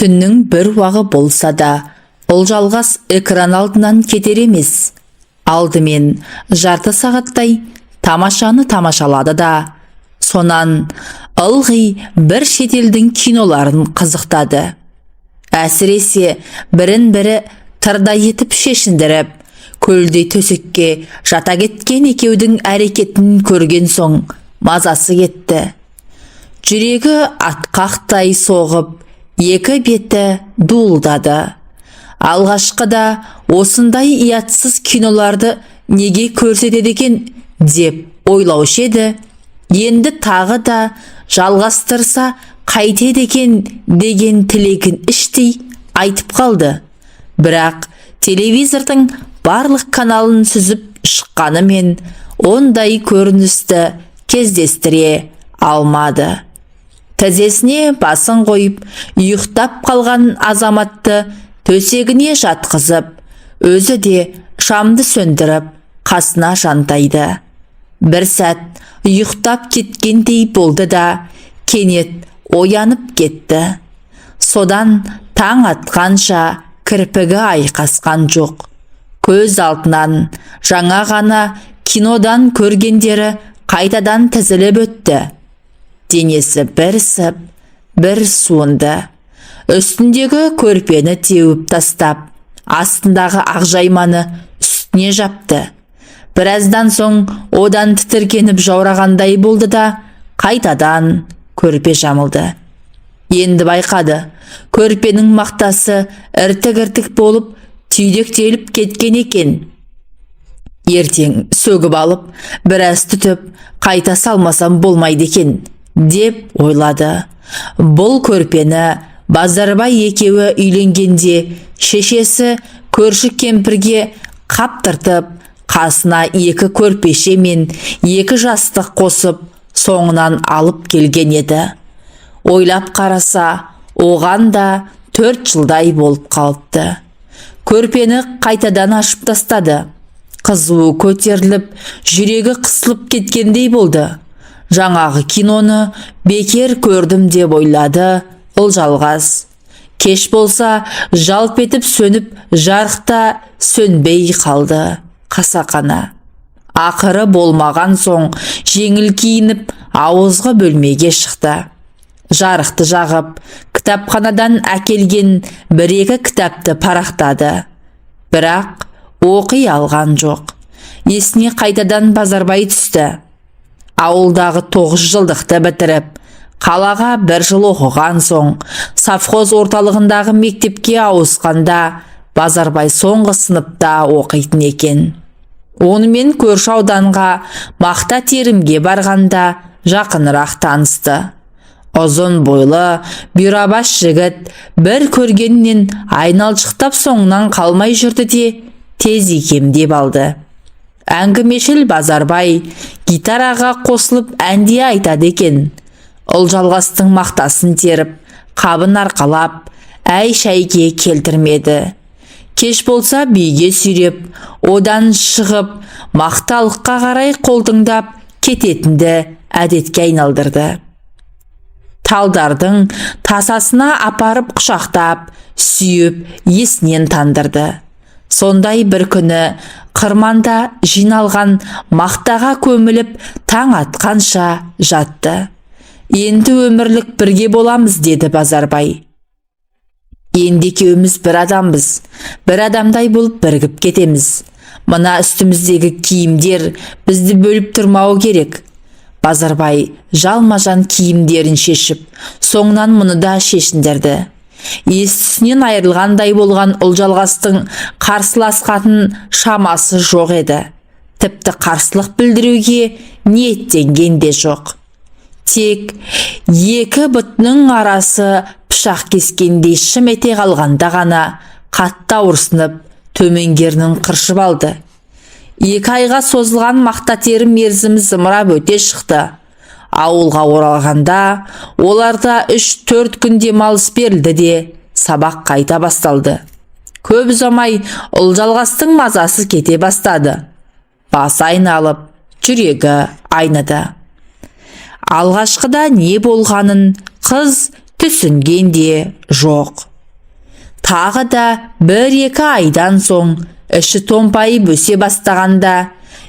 Түннің бір уағы болса да, Ұлжалғас экран алдынан кетер емес. Алдымен жарты сағаттай тамашаны тамашалады да, сонан ылғи бір шетелдің киноларын қызықтады. Әсіресе бірін-бірі тырдай етіп шешіндіріп, көлдей төсекке жата кеткен екеудің әрекетін көрген соң мазасы кетті. Жүрегі атқақтай соғып, екі беті дуылдады. Алғашқыда осындай ұятсыз киноларды неге көрсетеді екен деп ойлаушы еді, енді тағы да жалғастырса қайтеді екен деген тілегін іштей айтып қалды. Бірақ телевизордың барлық каналын сүзіп шыққанымен, ондай көріністі кездестіре алмады. Тізесіне басын қойып ұйықтап қалған азаматты төсегіне жатқызып, өзі де шамды сөндіріп, қасына жантайды. Бір сәт ұйықтап кеткендей болды да, кенет оянып кетті. Содан таң атқанша кірпігі айқасқан жоқ. Көз алдынан жаңа ғана кинодан көргендері қайтадан тізіліп өтті. Денесі бір ысып, бір суынды. Үстіндегі көрпені теуіп тастап, астындағы ақ жайманы үстіне жапты. Біраздан соң одан тітіркеніп жаурағандай болды да, қайтадан көрпе жамылды. Енді байқады, көрпенің мақтасы іртік-іртік болып түйдектеліп кеткен екен. Ертең сөгіп алып, біраз түтіп, қайта салмасам болмайды екен деп ойлады. Бұл көрпені Базарбай екеуі үйленгенде шешесі көрші кемпірге қаптыртып, қасына екі көрпеше мен екі жастық қосып, соңынан алып келген еді. Ойлап қараса, оған да 4 жылдай болып қалыпты. Көрпені қайтадан ашып тастады. Қызуы көтеріліп, жүрегі қысылып кеткендей болды. Жаңағы киноны бекер көрдім деп ойлады Ұлжалғас. Кеш болса, жалп етіп сөніп, жарықта сөнбей қалды қасақана. Ақыры болмаған соң жеңіл киініп, ауызғы бөлмеге шықты. Жарықты жағып, кітапханадан әкелген бір-екі кітапты парақтады. Бірақ оқи алған жоқ. Есіне қайтадан Базарбай түсті. Ауылдағы 9 жылдықты бітіріп, қалаға бір жыл оқыған соң, совхоз орталығындағы мектепке ауысқанда Базарбай соңғы сыныпта оқитын екен. Онымен көрші ауданға мақта терімге барғанда жақынырақ танысты. Ұзын бойлы, бұйрабас жігіт бір көргеннен айналшықтап соңынан қалмай жүрді де, тез икемдеп алды. Әңгімешіл Базарбай гитараға қосылып ән де айтады екен. Ұлжалғастың мақтасын теріп, қабын арқалап, әй-шәйге келтірмеді. Кеш болса, биге сүйреп, одан шығып, мақталыққа қарай қолтыңдап кететінді әдетке айналдырды. Талдардың тасасына апарып құшақтап, сүйіп, есінен тандырды. Сондай бір күні қырманда жиналған мақтаға көміліп, таң атқанша жатты. Енді өмірлік бірге боламыз, деді Базарбай. Енді екеуміз бір адамбыз, бір адамдай болып бірігіп кетеміз. Мына үстіміздегі киімдер бізді бөліп тұрмауы керек. Базарбай жалма-жан киімдерін шешіп, соңынан мұны да шешіндірді. Ес түсінен айырылғандай болған Ұлжалғастың қарсыласқатын шамасы жоқ еді. Тіпті қарсылық білдіруге ниеттенген де жоқ. Тек екі бұтының арасы пышақ кескендей шым ете қалғанда ғана қатты ауырсынып, төменгі ернін қыршып алды. 2 айға созылған мақта терім мерзімі зымырап өте шықты. Ауылға оралғанда оларда 3-4 күн демалыс берілді де, сабақ қайта басталды. Көп ұзамай Ұлжалғастың мазасы кете бастады. Басы айналып, жүрегі айныды. Алғашқыда не болғанын қыз түсінген де жоқ. Тағы да 1-2 айдан соң іші томпайып өсе бастағанда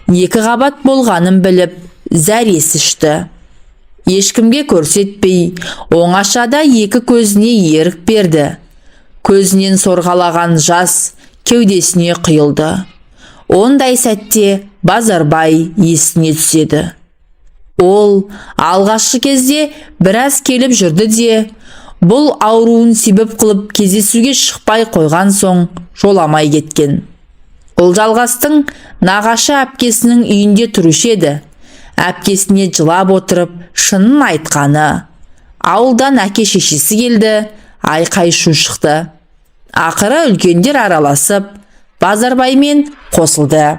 2 қабат болғанын біліп зәресі ұшты. Ешкімге көрсетпей, оңашада 2 көзіне ерік берді. Көзінен сорғалаған жас кеудесіне құйылды. Ондай сәтте Базарбай есіне түседі. Ол алғашқы кезде біраз келіп жүрді де, бұл ауруын себеп қылып кездесуге шықпай қойған соң жоламай кеткен. Ұлжалғастың нағашы әпкесінің үйінде тұрушы еді. Әпкесіне жылап отырып шынын айтқаны. Ауылдан әке шешесі келді, айқай шу шықты. Ақыры үлкендер араласып, Базарбаймен қосылды.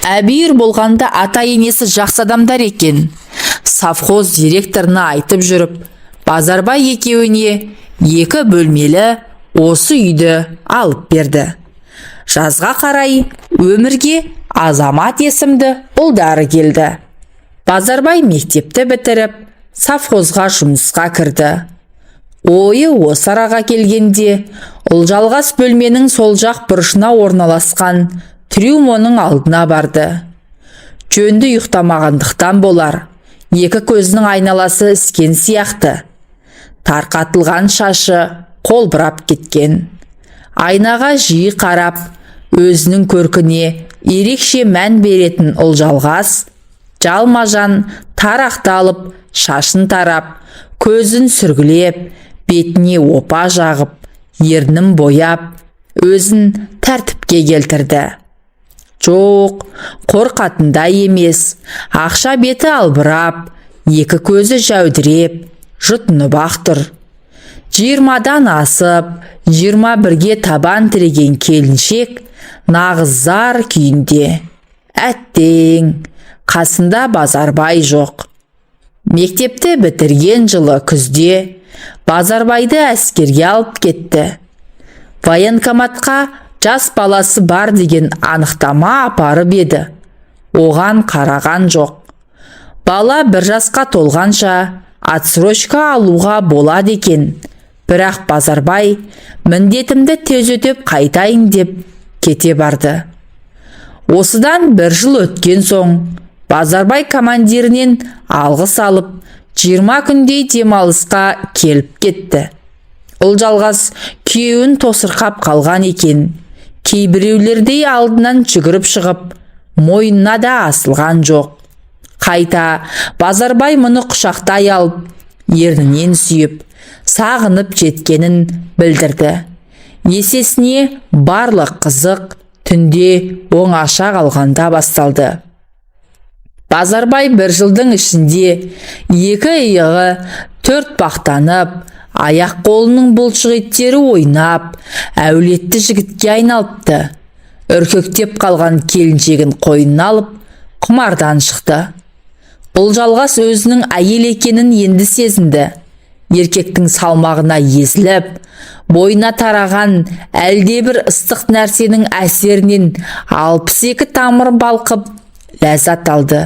Әбүйір болғанда ата-енесі жақсы адамдар екен. Совхоз директорына айтып жүріп, Базарбай екеуіне 2 бөлмелі осы үйді алып берді. Жазға қарай өмірге Азамат есімді ұлдары келді. Базарбай мектепті бітіріп, совхозға жұмысқа кірді. Ойы осы араға келгенде, Ұлжалғас бөлменің сол жақ бұрышына орналасқан трюмоның алдына барды. Жөнді ұйықтамағандықтан болар, 2 көзінің айналасы іскен сияқты. Тарқатылған шашы қолбырап кеткен. Айнаға жиі қарап, өзінің көркіне ерекше мән беретін Ұлжалғас, жалма-жан тарақты алып, шашын тарап, көзін сүргілеп, бетіне опа жағып, ернін бояп, өзін тәртіпке келтірді. Жоқ, қорқатындай емес, ақша беті албырап, 2 көзі жәудіреп, жұтынып ақ тұр. 20-дан асып, 21-ге табан тіреген келіншек нағыз зар күйінде. Әттең, қасында Базарбай жоқ. Мектепті бітірген жылы күзде Базарбайды әскерге алып кетті. Военкоматқа жас баласы бар деген анықтама апарып еді. Оған қараған жоқ. Бала 1 жасқа толғанша отсрочка алуға болады екен. Бірақ Базарбай міндетімді тез өтеп қайтайын деп кете барды. Осыдан 1 жыл өткен соң Базарбай командирінен алғыс алып, 20 күндей демалысқа келіп кетті. Ұлжалғас күйеуін тосырқап қалған екен. Кейбіреулердей алдынан жүгіріп шығып, мойнына да асылған жоқ. Қайта Базарбай мұны құшақтай алып, ернінен сүйіп, сағынып жеткенін білдірді. Есесіне барлық қызық түнде оңаша қалғанда басталды. Базарбай 1 жылдың ішінде 2 иығы 4 бақтанып, аяқ қолының бұлшық еттері ойнап, әулетті жігітке айналыпты. Үркектеп қалған келіншегін қойнына алып, құмардан шықты. Ұлжалғас өзінің әйел екенін енді сезінді. Еркектің салмағына езіліп, бойына тараған әлдебір ыстық нәрсенің әсерінен 62 тамыр балқып, ләззат алды.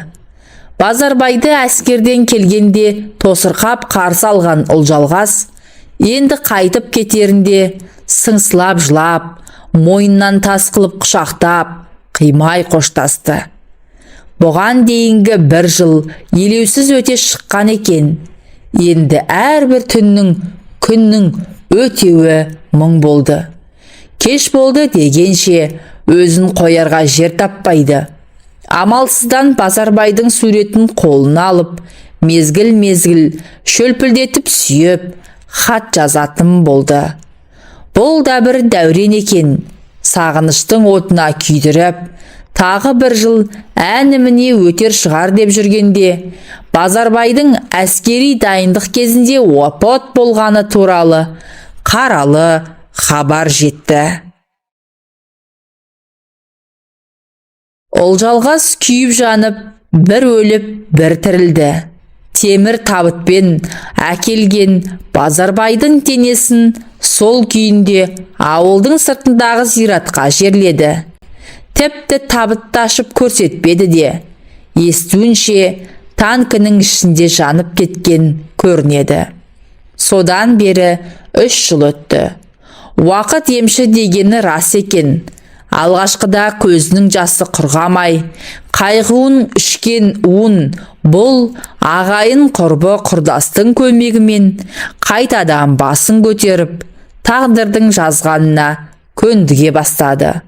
Базарбайды әскерден келгенде тосырқап қарсы алған Ұлжалғас, енді қайтып кетерінде сыңсылап жылап, мойнынан тас қылып құшақтап, қимай қоштасты. Бұған дейінгі 1 жыл елеусіз өте шыққан екен. Енді әрбір түннің, күннің өтеуі мұң болды. Кеш болды дегенше өзін қоярға жер таппайды. Амалсыздан Базарбайдың суретін қолына алып, мезгіл-мезгіл шөлпілдетіп сүйіп, хат жазатын болды. Бұл да бір дәурен екен. Сағыныштың отына күйдіріп, тағы 1 жыл әніміне өтер шығар деп жүргенде, Базарбайдың әскери дайындық кезінде опат болғаны туралы қаралы хабар жетті. Ұлжалғас күйіп жанып, бір өліп, бір тірілді. Темір табытпен әкелген Базарбайдың денесін сол күйінде ауылдың сыртындағы зиратқа жерледі. Тіпті табытты ашып көрсетпеді де. Естуінше, танкінің ішінде жанып кеткен көрінеді. Содан бері 3 жыл өтті. Уақыт емші дегені рас екен. Алғашқыда көзінің жасы құрғамай, қайғуын ішкен уын бұл ағайын, құрбы құрдастың көмегімен қайтадан басын көтеріп, тағдырдың жазғанына көндіге бастады.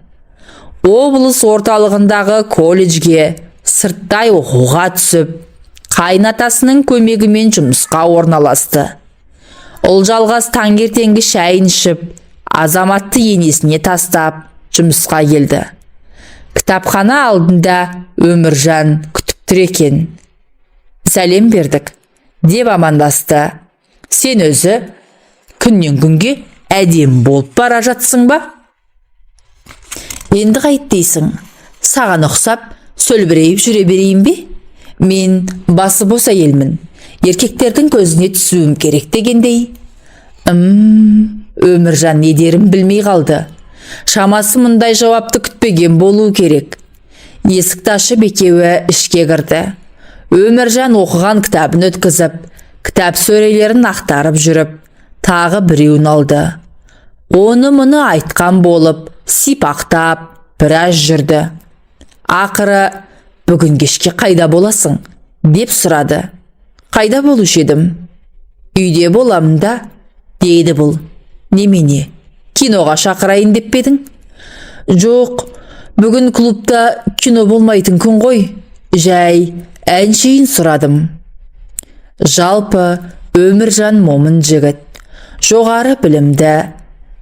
Облыс орталығындағы колледжге сырттай оқуға түсіп, қайынатасының көмегімен жұмысқа орналасты. Ұлжалғас таңертеңгі шайын ішіп, Азаматты енесіне тастап, жұмысқа келді. Кітапхана алдында Өміржан күтіп тұр екен. «Сәлем бердік», – деп амандасты. «Сен өзі күннен күнге әдемі болып бара жатсың ба? Енді қайт дейсің? Саған ұқсап сөлбірейіп жүре берейін бе? Мен басы бос әйелмін, еркектердің көзіне түсуім керек дегендей». Өміржан не дерін білмей қалды. Шамасы, мұндай жауапты күтпеген болу керек. Есікті ашып, екеуі ішке кірді. Өміржан оқыған кітабын өткізіп, кітап сөрелерін ақтарып жүріп, тағы біреуін алды. Оны мұны айтқан болып, сипақтап біраз жүрді. Ақыры: «Бүгін кешке қайда боласың?» – деп сұрады. «Қайда болушы едім? Үйде боламын да», – деді бұл. «Немене, киноға шақырайын деп пе едің?» «Жоқ, бүгін клубта кино болмайтын күн ғой, жай әншейін сұрадым». Жалпы, Өміржан момын жігіт, жоғары білімді,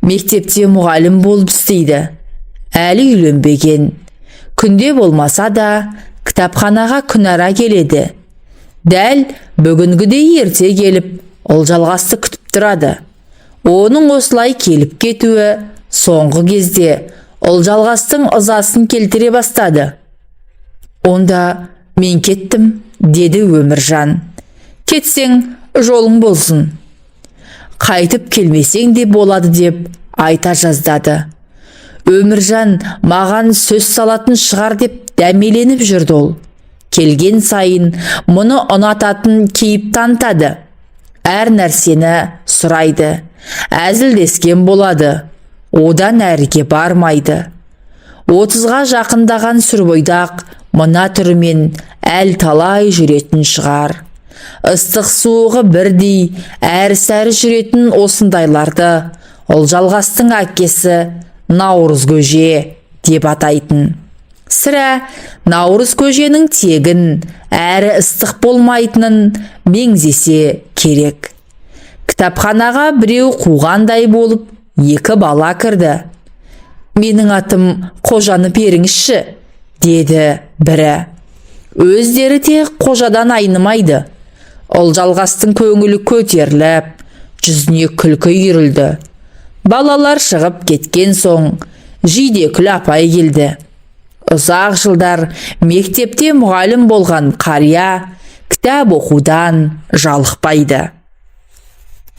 мектепте мұғалім болып істейді, әлі үйленбеген. Күнде болмаса да, кітапханаға күнара келеді. Дәл бүгінгідей ерте келіп, Ұлжалғасты күтіп тұрады. Оның осылай келіп кетуі соңғы кезде Ұлжалғастың ызасын келтіре бастады. «Онда мен кеттім», – деді Өміржан. «Кетсең, жолың болсын. Қайтып келмесең де болады», – деп айта жаздады. Өміржан маған сөз салатын шығар деп дәмеленіп жүрді ол. Келген сайын мұны ұнататын кейіп танытады. Әр нәрсені сұрайды, әзілдескен болады, одан әріге бармайды. 30-ға жақындаған сүрбойдақ мына түрімен әл талай жүретін шығар. Ыстық суығы бірдей, әрі-сәрі жүретін осындайларды Ұлжалғастың әкесі наурыз көже деп атайтын. Сірә, наурыз көженің тегін әрі ыстық болмайтынын меңзесе керек. Кітапханаға біреу қуғандай болып, екі бала кірді. «Менің атым Қожаны беріңізші», – деді бірі. Өздері де Қожадан айнымайды. Ұлжалғастың көңілі көтеріліп, жүзіне күлкі үйірілді. Балалар шығып кеткен соң, Жидекүл апай келді. Ұзақ жылдар мектепте мұғалім болған қария кітап оқудан жалықпайды.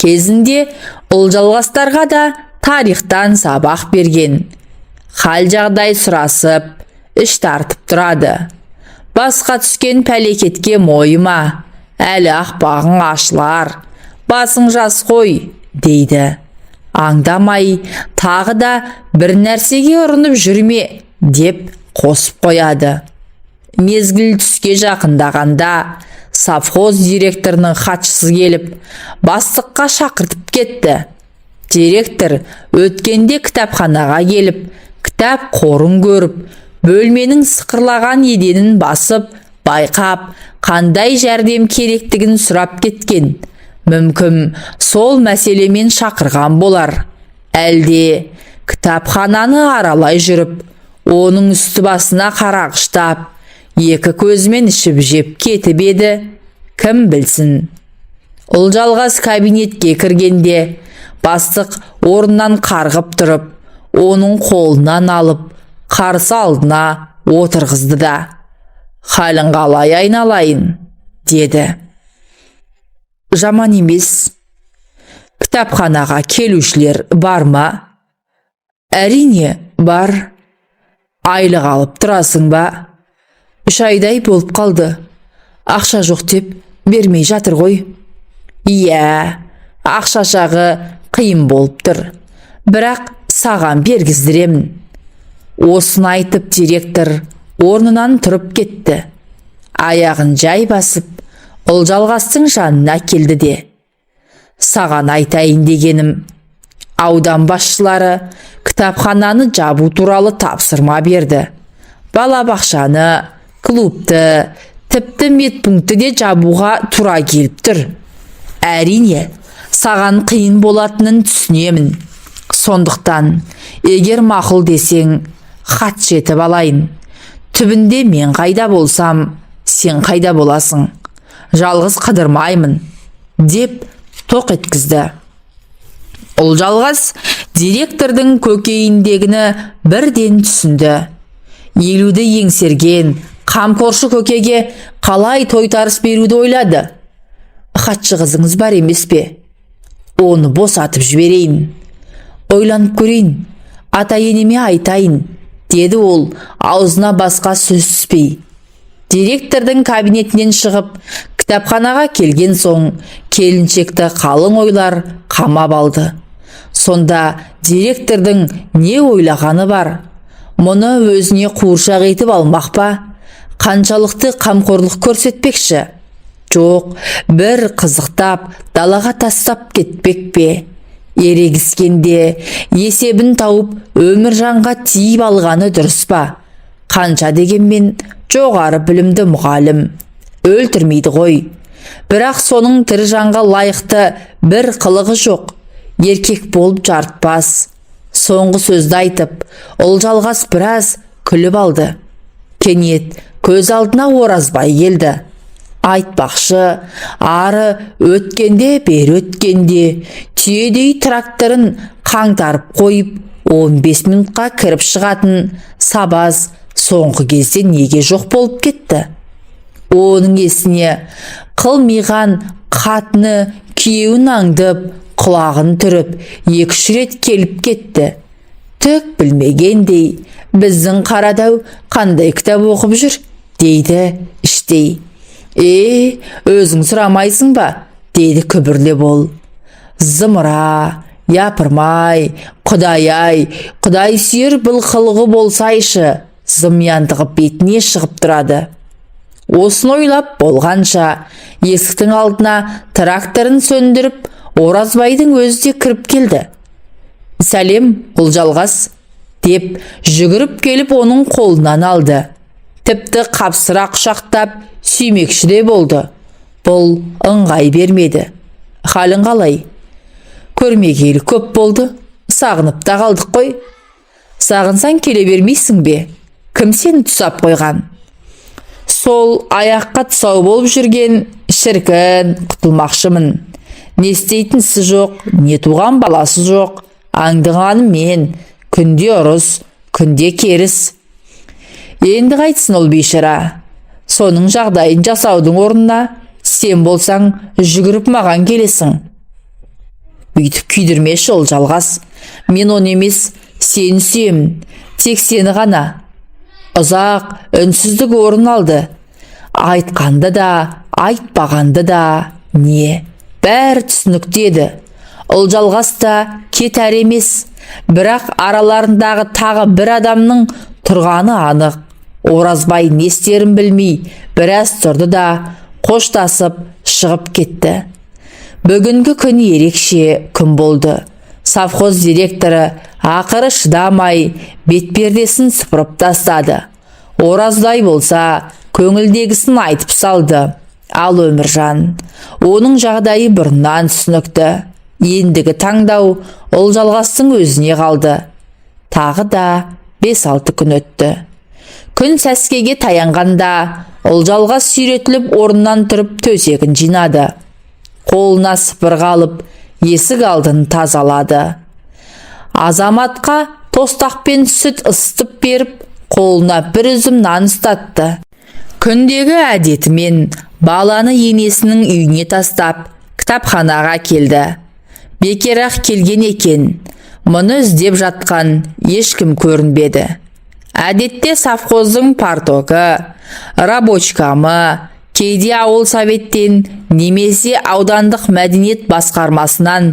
Кезінде Ұлжалғастарға да тарихтан сабақ берген. Хал жағдай сұрасып, іш тартып тұрады. «Басқа түскен пәлекетке мойыма, әлі ақ бағың ашылар, басың жас қой», – дейді. Аңдамай «тағы да бір нәрсеге ұрынып жүрме» деп қосып қояды. Мезгіл түске жақындағанда совхоз директорының хатшысы келіп, бастыққа шақыртып кетті. Директор өткенде кітапханаға келіп, кітап қорын көріп, бөлменің сықырлаған еденін басып байқап, қандай жәрдем керектігін сұрап кеткен. Мүмкін, сол мәселемен шақырған болар. Әлде кітапхананы аралай жүріп, оның үсті басына қарағыштап, екі көзімен ішіп жеп кетіп еді, кім білсін. Ұлжалғас кабинетке кіргенде, бастық орнынан қарғып тұрып, оның қолынан алып, қарсы алдына отырғызды да: «Халің қалай, айналайын?» – деді. «Жаман емес». «Кітапханаға келушілер бар ма?» «Әрине, бар». «Айлық алып тұрасың ба?» «3 айдай болып қалды. Ақша жоқ деп бермей жатыр ғой». «Иә, ақша жағы қиын болып тұр. Бірақ саған бергіздіремін. Осыны айтып директор орнынан тұрып кетті. Аяғын жай басып, Ұлжалғастың жанына келді де: «Саған айтайын дегенім, аудан басшылары кітапхананы жабу туралы тапсырма берді. Балабақшаны, клубты, тіпті медпунктті де жабуға тура келіп тұр. Әрине, саған қиын болатынын түсінемін. Сондықтан егер мақұл десең, хат жетіп алайын. Түбінде мен қайда болсам, сен қайда боласың? Жалғыз қыдырмаймын», – деп тоқ еткізді. Ұлжалғас директордың көкейіндегіні бірден түсінді. 50-ді еңсерген қамқоршы көкеге қалай тойтарыс беруді ойлады. «Хатшы қызыңыз бар емес пе? Оны босатып жіберейін. Ойланып көрейін, ата енеме айтайын», – деді ол аузына басқа сөз түспей. Директордың кабинетінен шығып, кітапханаға келген соң келіншекті қалың ойлар қамап алды. Сонда директордың не ойлағаны бар? Мұны өзіне қуыршақ етіп алмақ па? Қаншалықты қамқорлық көрсетпекші? Жоқ, бір қызықтап далаға тастап кетпек пе? Ерегіскенде есебін тауып, Өміржанға тиіп алғаны дұрыс па? Қанша дегенмен жоғары білімді мұғалім, өлтірмейді ғой. Бірақ соның тірі жанға лайықты бір қылығы жоқ. Еркек болып жарытпас. Соңғы сөзді айтып, Ұлжалғас біраз күліп алды. Кенет көз алдына Оразбай келді. Айтпақшы, ары өткенде, бері өткенде түйедей тракторын қаңтарып қойып, 15 минутқа кіріп шығатын сабаз соңғы кезде неге жоқ болып кетті? Оның есіне қылмиған қатыны күйеуін аңдып, құлағын түріп, екі-үш рет келіп кетті. Түк білмегендей, «Біздің Қарадау қандай кітап оқып жүр?» дейді іштей. «Е, өзің сұрамайсың ба?» – деді күбірлеп ол. Зымыра, япырмай, құдай-ай, құдай сүйер бұл қылығы болсайшы, зымияндығы бетіне шығып тұрады. Осыны ойлап болғанша есіктің алдына тракторын сөндіріп, Оразбайдың өзі де кіріп келді. «Сәлем, Ұлжалғас», – деп жүгіріп келіп оның қолынан алды. Тіпті қапсыра құшақтап сүймекші де болды. Бұл ыңғай бермеді. «Халің қалай? Көрмегелі көп болды, сағынып та қалдық қой». «Сағынсаң, келе бермейсің бе? Кім сені тұсап қойған?» «Сол аяққа тұсау болып жүрген шіркін, құтылмақшымын. Не істейтін ісі жоқ, не туған баласы жоқ. Аңдығаным мен, күнде ұрыс, күнде керіс. Енді қайтсын ол бейшара? Соның жағдайын жасаудың орнына сен болсаң жүгіріп маған келесің». «Бүйтіп күйдірмеші, Ұлжалғас. Мен оны емес, сені сүйемін, тек сені ғана». Ұзақ үнсіздік орын алды. Айтқанды да, айтпағанды да не, бәрі түсінікті еді. Ұлжалғас та кетер емес, бірақ араларындағы тағы бір адамның тұрғаны анық. Оразбай не істерін білмей біраз тұрды да, қоштасып шығып кетті. Бүгінгі күн ерекше күн болды. Совхоз директоры ақыры шыдамай бетпердесін сыпырып тастады. Ораздай болса, көңілдегісін айтып салды. Ал Өміржан, оның жағдайы бұрыннан түсінікті. Ендігі таңдау Ұлжалғастың өзіне қалды. Тағы да 5-6 күн өтті. Күн сәскеге таянғанда Ұлжалғас сүйретіліп орнынан тұрып, төсегін жинады. Қолына сыпырғы алып, есік алдын тазалады. Азаматқа тостақпен сүт ысытып беріп, қолына бір үзім нан ұстатты. Күндегі әдетімен баланы енесінің үйіне тастап, кітапханаға келді. Бекер-ақ келген екен. Мұны іздеп жатқан ешкім көрінбеді. Әдетте совхоздың парторгі, рабочкомы, кейде ауыл советтен немесе аудандық мәдениет басқармасынан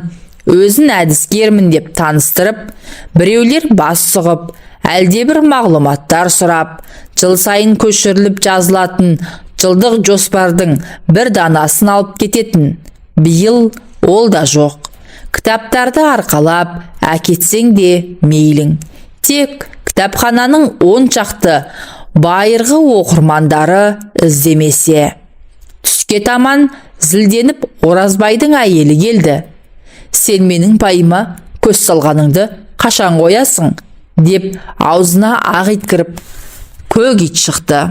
Өзін әдіскермін деп таныстырып, біреулер бас сұғып, әлдебір мағлұматтар сұрап, жыл сайын көшіріліп жазылатын жылдық жоспардың бір данасын алып кететін. Биыл ол да жоқ. Кітаптарды арқалап әкетсең де мейлің. Тек кітапхананың 10 шақты байырғы оқырмандары іздемесе. Түске таман зілденіп Оразбайдың әйелі келді. «Сен менің пайыма көз салғаныңды қашан қоясың?» деп аузына ақ ит кіріп, көк ит шықты.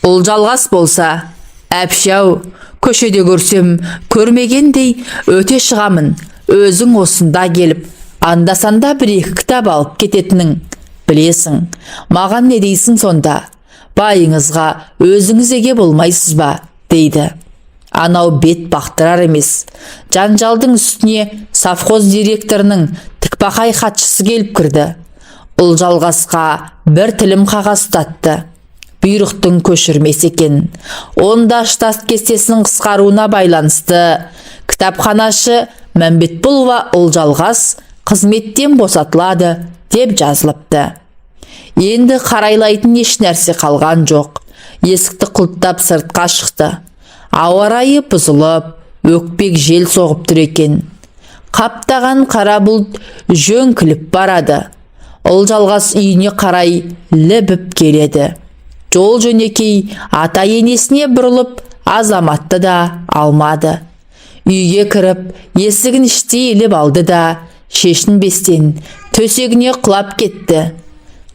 Ұлжалғас болса: «Әпші-ау, көшеде көрсем, көрмегендей өте шығамын. Өзің осында келіп, анда-санда бір-екі кітап алып кететінің білесің. Маған не дейсің сонда? Байыңызға өзіңіз еге болмайсыз ба?» дейді. Анау бет бақтырар емес. Жанжалдың үстіне совхоз директорының тікбақай хатшысы келіп кірді. Ұлжалғасқа бір тілім қағаз ұстатты. Бұйрықтың көшірмесі екен. Онда штат кестесінің қысқаруына байланысты кітапханашы Мәмбетболова Ұлжалғас қызметтен босатылады деп жазылыпты. Енді қарайлайтын еш нәрсе қалған жоқ. Есікті құлыптап сыртқа шықты. Ауа райы бұзылып, өкпек жел соғып тұр екен. Қаптаған қара бұлт жөңкіліп барады. Ұлжалғас үйіне қарай лібіп келеді. Жол жөнекей ата енесіне бұрылып, Азаматты да алмады. Үйге кіріп, есігін іштей іліп алды да, шешінбестен төсегіне құлап кетті.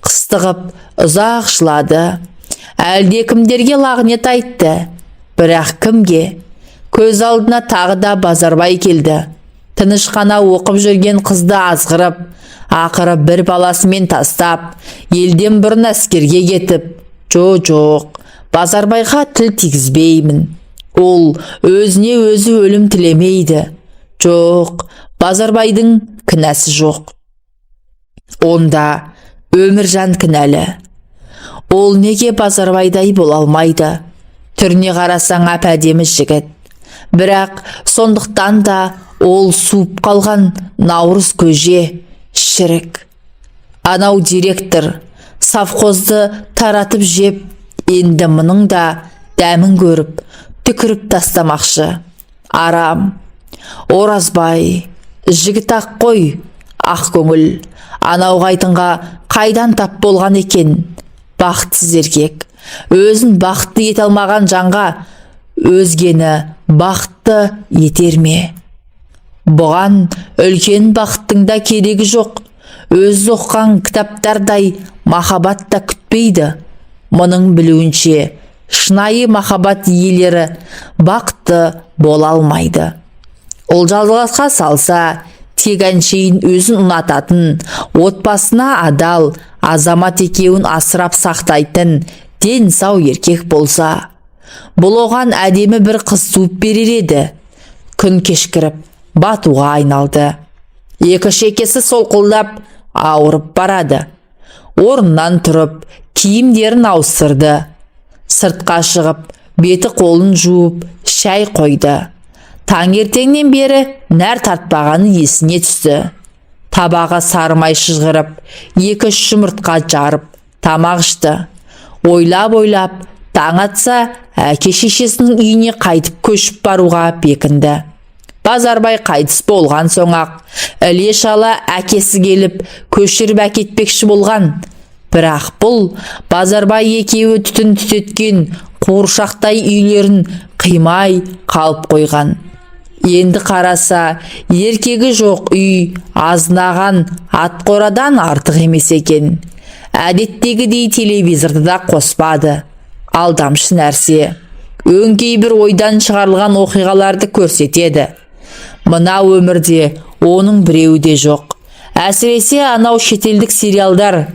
Қыстығып ұзақ жылады. Әлдекімдерге лағнет айтты. Бірақ кімге? Көз алдына тағы да Базарбай келді. Тыныш қана оқып жүрген қызды азғырып, ақыры бір баласымен тастап, елден бұрын әскерге кетіп. Жо, жоқ, Базарбайға тіл тигізбеймін. Ол өзіне өзі өлім тілемейді. Жоқ, Базарбайдың кінәсі жоқ. Онда Өміржан кінәлі. Ол неге Базарбайдай бола алмайды? Түріне қарасаң, әп әдемі жігіт. Бірақ сондықтан да ол суып қалған наурыз көже, шірік. Анау директор совхозды таратып жеп, енді мұның да дәмін көріп, түкіріп тастамақшы. Арам. Оразбай жігіт ақ қой, ақ көңіл. Анау қайтынға қайдан тап болған екен? Бақытсыз еркек. Өзін бақытты ете алмаған жанға өзгені бақытты етер ме? Бұған үлкен бақыттың да керегі жоқ. Өзі оқыған кітаптардай махаббат та күтпейді. Мұның білуінше, шынайы махаббат иелері бақытты бола алмайды. Ұлжалғасқа салса, тек әншейін өзін ұнататын, отбасына адал, Азамат екеуін асырап сақтайтын ден сау еркек болса. Бұл оған әдемі бір қыз туып берер еді. Күн кешкіріп, батуға айналды. Екі шекесі солқылдап, ауырып барады. Орнынан тұрып, киімдерін ауыстырды. Сыртқа шығып, беті қолын жуып, шай қойды. Таңертеңнен бері нәр тартпағаны есіне түсті. Табаға сары май шыжғырып, екі-үш жұмыртқа жарып, тамақ ішті. Ойлап-ойлап, таң атса, әке шешесінің үйіне қайтып көшіп баруға бекінді. Базарбай қайтыс болған соң-ақ іле шала әкесі келіп көшіріп әкетпекші болған. Бірақ бұл Базарбай екеуі түтін түтеткен қуыршақтай үйлерін қимай қалып қойған. Енді қараса, еркегі жоқ үй азынаған атқорадан артық емес екен. Әдеттегідей телевизорды да қоспады. Алдамшы нәрсе. Өңкей бір ойдан шығарылған оқиғаларды көрсетеді. Мына өмірде оның біреуі де жоқ. Әсіресе анау шетелдік сериалдар.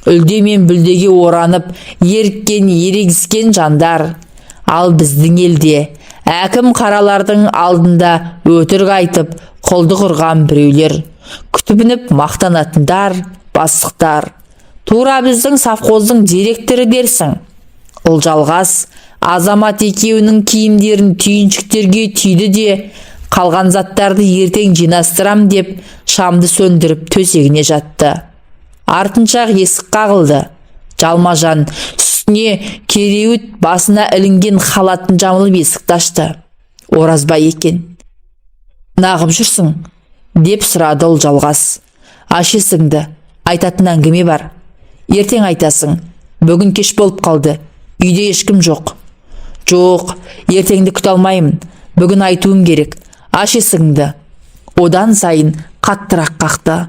Үлде мен бүлдеге оранып, еріккен, ерегіскен жандар. Ал біздің елде әкім қаралардың алдында өтірік айтып, құлдық ұрған біреулер. Күтініп мақтанатындар, бастықтар. Тура біздің совхоздың директоры дерсің. Ұлжалғас Азамат екеуінің киімдерін түйіншектерге түйді де, Қалған заттарды ертең жинастырам деп шамды сөндіріп төсегіне жатты. Артынша есік қағылды. Жалма-жан үстіне кереуіт басына ілінген халатын жамылып есікті ашты. Оразбай екен. Нағып жүрсің? Деп сұрады Ұлжалғас. Аш есігіңді, айтатын әңгіме бар. Ертең айтасың. Бүгін кеш болып қалды. Үйде ешкім жоқ. Жоқ, ертеңді күте алмаймын. Бүгін айтуым керек. Аш есігіңді. Одан сайын қаттырақ қақты.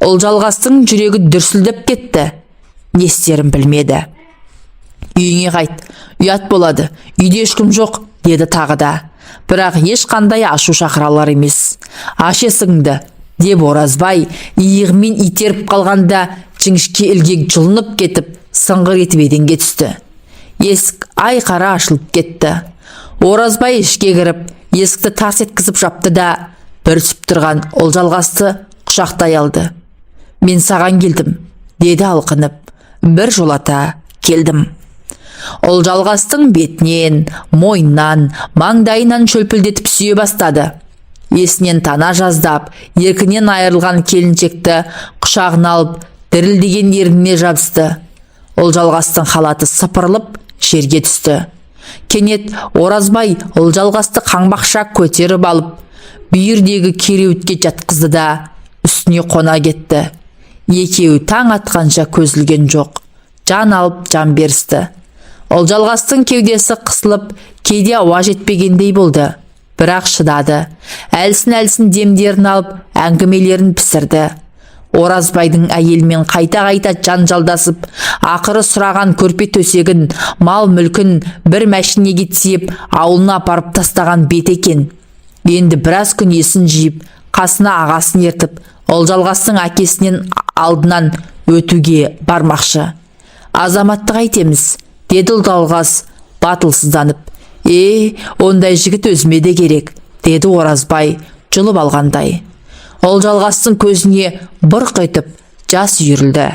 Ұлжалғастың жүрегі дүрсілдеп кетті. Не істерін білмеді. Үйіңе қайт, ұят болады, үйде ешкім жоқ, деді тағы да. Бірақ ешқандай ашу шақыралар емес. Аш есігіңді, деп Оразбай иығымен итеріп қалғанда жіңішке ілгек жұлынып кетіп, сыңғыр етіп еденге түсті. Есік айқара ашылып кетті. Оразбай ішке кіріп, есікті тарс еткізіп жапты да, бүрісіп тұрған Ұлжалғасты құшақтай алды. Мен саған келдім, деді алқынып. Бір жолата келдім. Ұлжалғастың бетінен, мойнынан, маңдайынан шөлпілдетіп сүйе бастады. Есінен тана жаздап, еркінен айырылған келіншекті құшағына алып, дірілдеген ерніне жабысты. Ұлжалғастың халаты сыпырылып жерге түсті. Кенет Оразбай Ұлжалғасты қаңбақша көтеріп алып, бүйірдегі кереуітке жатқызды да үстіне қона кетті. Екеуі таң атқанша көз ілген жоқ. Жан алып жан берісті. Ұлжалғастың кеудесі қысылып, кейде ауа жетпегендей болды. Бірақ шыдады. Әлсін-әлсін демдерін алып, әңгімелерін пісірді. Оразбайдың әйелімен қайта-қайта жанжалдасып, ақыры сұраған көрпе төсегін, мал мүлкін бір мәшинеге тиеп, ауылына апарып тастаған бет екен. Енді біраз күн есін жиып, қасына ағасын ертіп, Ұлжалғастың әкесінен алдынан өтуге бармақшы. Азаматты қайтеміз, деді Ұлжалғас батылсызданып. Е, ондай жігіт өзіме де керек, деді Оразбай жұлып алғандай. Ұлжалғастың көзіне бұрқ етіп жас үйірілді.